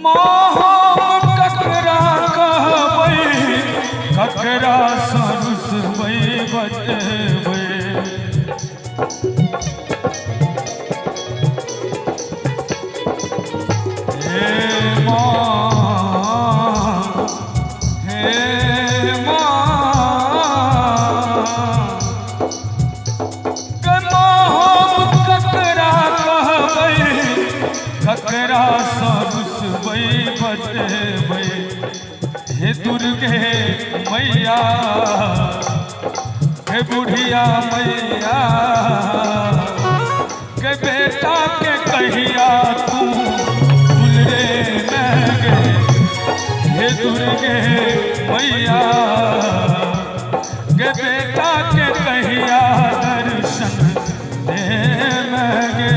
माँ हम ककरा कहबै, ककरा सरुसबै बतेबै। हे माँ, हे माँ, गे माँ हम ककरा कहबै, ककरा सरुसबै बतेबै। हे दुर्गे मैया, हे बुढ़िया मैया, के बेटा के कहिया तू दुलरे में गे। हे दुर्गे मैया, के बेटा के कहिया दर्शन दे में गे।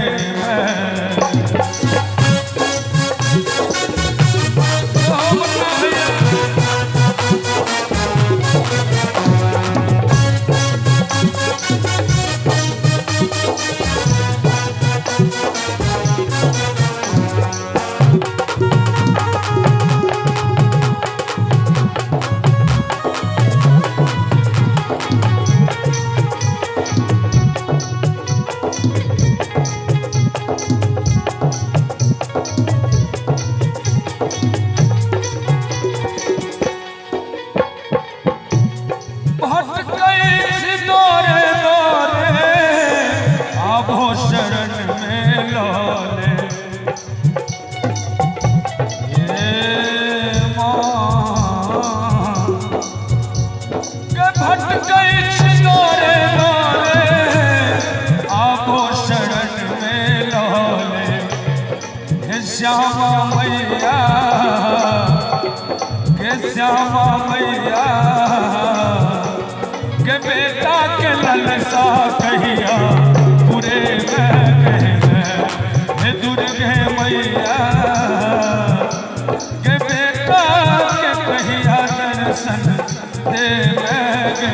भटकै छी दौरे दौरे, आबो शरण में लौले। हे माँ, के भटकै छी दौरे दौरे, आबो शरण में लौले। हे श्यामा मैया, के श्यामा मैया, के बेटा के ललसा कहिया पूरे में। हे दुर्गे मैया, के बेटा के कहिया दर्शन दे गे।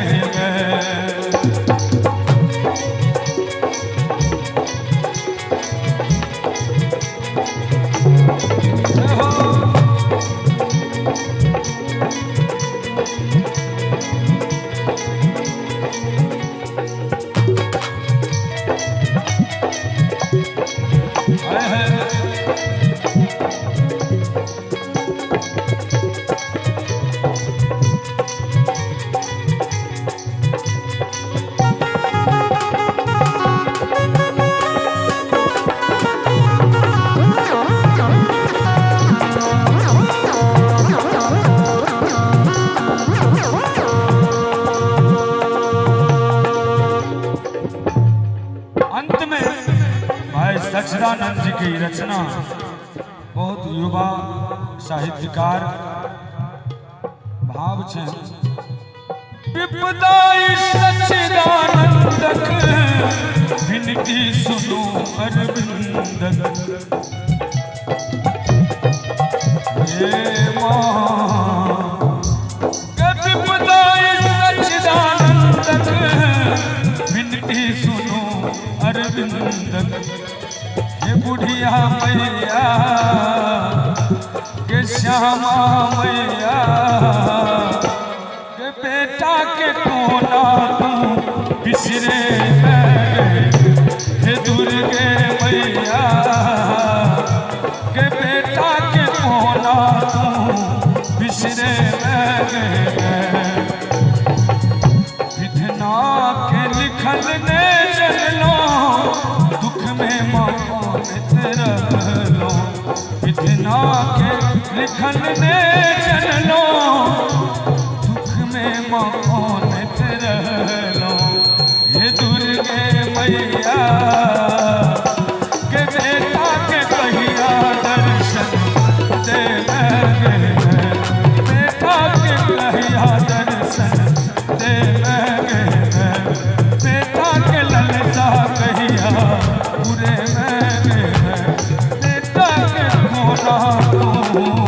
अंत में भाई सच्चिदानंद जी की रचना, बहुत युवा साहित्यकार भाव छे। विपदाई सच्चिदानंदक विनती सुनो अरविंदक। हे माँ, के विपदाई सच्चिदानंदक विनती सुनो अरविंदक। हे बुढ़िया मैया, के श्यामा मैया, के बेटा के कोना तू बिसरे में। हे दुर्गे मैया, के बेटा के कोना तू बिसरे में। विधना के लिखल ने जनलो, दुख में मानत रहलो। विधना के लिखल ने जनलो, दुख में मानत रहलो। हे दुर्गे मैया, के बेटा के कहिया के कोना तू।